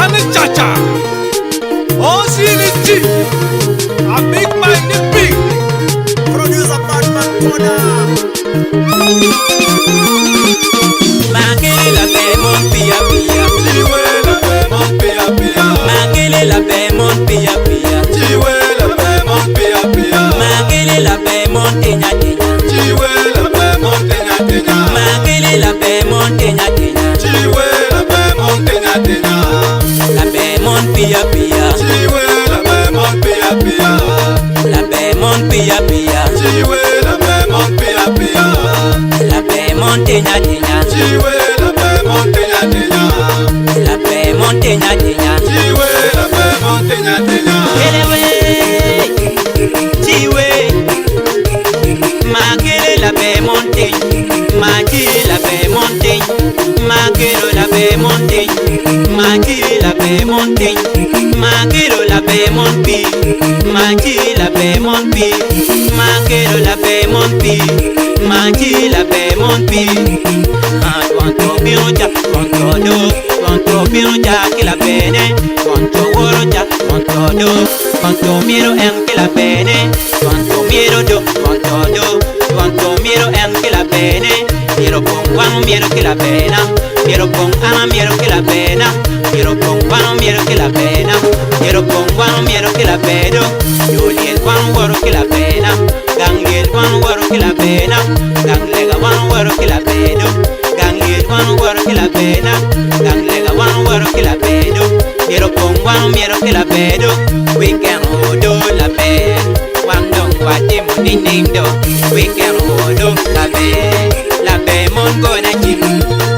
Ani Chacha, Osili G, a big man the big. Producer Batman Corner. Makele la paix, mon pia pia. Chiwe la paix, mon pia pia. Makele la paix, mon pia pia. Chiwe la paix, mon pia pia. Makele la paix, mon tinya tinya. Chiwe la paix, mon tinya tinya. Makele la paix, mon tinya tinya. Chiwe la paix, mon tinya tinya. La paix, mon pia pia. Chiwe la paix, mon pia pia. La paix, mon pia pia. Chiwe la paix, mon pia pia. La paix, mon tinya tinya. Chiwe la paix, mon tinya tinya. La paix, mon tinya tinya. Chiwe la paix, mon tinya tinya. Kelewe, chiwe. Makele la paix, mon tinya. Makele la paix, mon tinya. Makele la paix, mon tinya. Makele la paix, mon tinya. Makele la paix, mon pi. Makele la paix, mon pi. Makele la paix, mon pi. Makele la paix, mon pi. Ah, quanto biroja, quanto do, quanto biroja che la bene, quanto woroja, quanto do, quanto miro en che la bene, quanto miro do, quanto do, quanto miro en che la bene, miro con guano miro che la pena, miro con ana miro che la pena, miro con guano miro che la pena, miro con guano miro che la pedo, Juliet guano woro che la pena, Gangliel guano woro che la pena, Ganglega guano woro che la pedo, Gangliel guano woro che la pena, Ganglega guano woro che la pedo, miro con guano miro che la pedo, weekend odo la pe, quando guatimo ninindo, weekend odo la pe, la pe mon gona chim,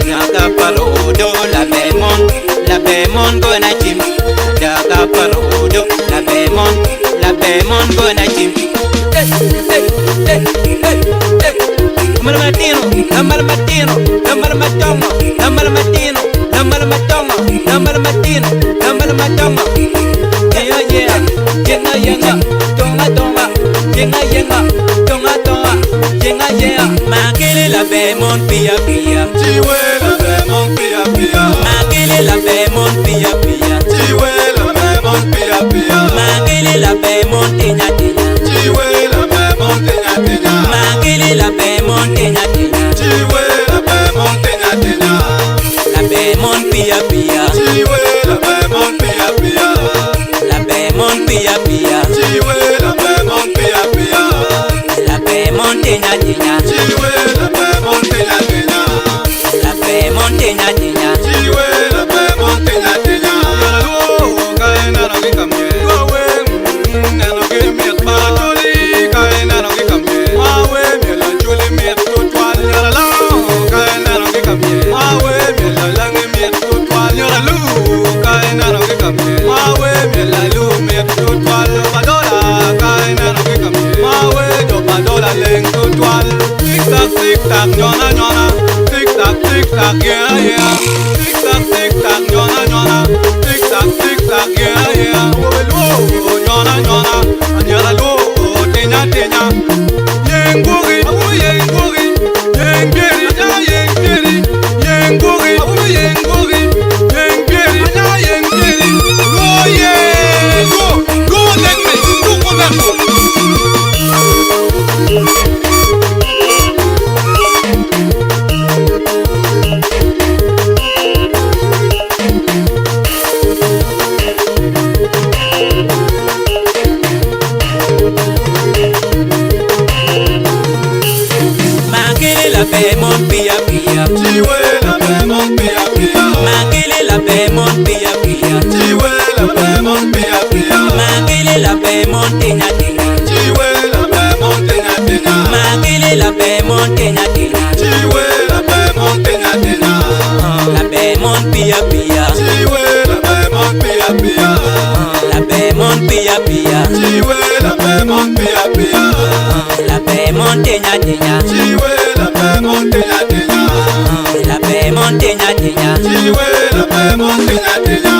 Naga palo odo la pe mon, la pe mon gona chim, Naga palo odo la pe mon, la pe mon gona chim. Hey, hey, hey, hey, hey. Amar Martino, Amar Martino, Amar Matongo, Amar Martino, Amar Matongo, Amar Martino, Amar Matongo. Yeah, yeah, yeah, yeah, tonga tonga, yeah, yeah, tonga tonga, yeah, yeah. Makele la be mon pia pia, Chiwe la paix, mon pia pia. Makele la be mon pia pia, Chiwe la paix, mon pia pia. Makele la be mon tinya tinya, Chiwe la paix, mon tinya tinya. Makele la be mon tinya tinya, Chiwe la paix, mon tinya tinya. la be mon pia pia, Chiwe la paix, mon pia pia. la be mon pia pia. Chiwe la paix, mon pia pia. La paix montagne tinya, Chiwe la paix, mon tinya tinya. la paix montagne tinya, Chiwe la paix, mon tinya tinya. Yala luo kae na no ki kamye. Wawe na no ki miet ba chuli kae na no ki kamye. Wawe miela chuli miet tutwal. Yala lo kae na no ki kamye. Wawe miela langi miet tutwal. Yala lu kae na no ki kamye. Wawe miela lu miet tutwal. Padola kae na no ki kamye. Wawe jo padola leng tutwal. Tik tak tik tak nyona nyona. Tik tak tik tak yeah yeah. Tik tak tik tak nyona nyona. Tik tak tik tak yeah yeah. Wowe luo nyona nyona. Anyala luo tinya tinya. Yengugi awu yengugi. Yengieri anya yengieri. Yengugi awu yengugi. Yengieri anya yengieri. Luo ye luo luo lekme luo komerko. Makele la paix mon pia pia, Chiwe la paix mon pia pia. Makele la paix mon pia pia, Chiwe la paix mon pia pia. Makele la paix mon tinya tinya, Chiwe la paix mon tinya tinya. Makele la paix mon tinya tinya, Chiwe la paix mon tinya tinya. la paix mon pia pia, Chiwe la paix mon pia pia. la paix mon pia pia, Chiwe la paix mon pia pia. la paix mon tinya tinya, Chiwe la paix mon tinya tinya. la paix mon tinya tinya, Chiwe la paix mon tinya tinya.